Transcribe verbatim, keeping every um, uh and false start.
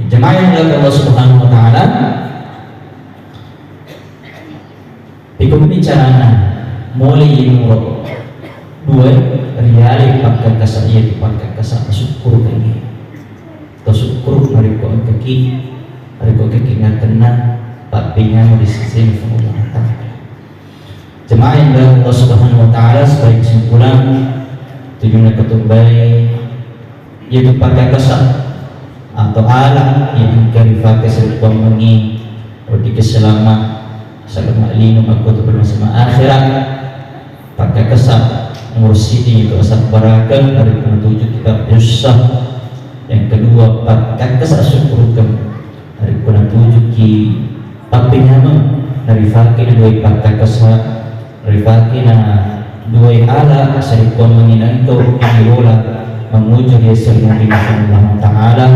Jamaah yang dimuliakan Allah Subhanahu wa Ta'ala, iko meni carana mole yinro dua riale pakkakasa, iya tu pakkakasa sukkurukengngi. To sukkuru narekko engkaki, narekko engkaki ngakenna pabbingung di sisi Allah Ta'ala. Jemaah yang dimuliakan Allah Subhanahu wa Ta'ala, sebagai kesimpulan, tujunna ketubai yaitu pakkakasa atau alat yang engka rifake sarekkuammengngi wedding selama, selama lino makkutu pada masa akhirat. Pakkakasa nomor siji itu asabbarakeng dari penatuju kita susah. Yang kedua, pakkakasa sukkurukeng. Narekko natujuki pappenyameng, narifake na duai pakkakasa, narifake na duai ala, sarekkuammengngi engka wedding ribola manguju ri esso ri Nabi Muhammad Ta'ala,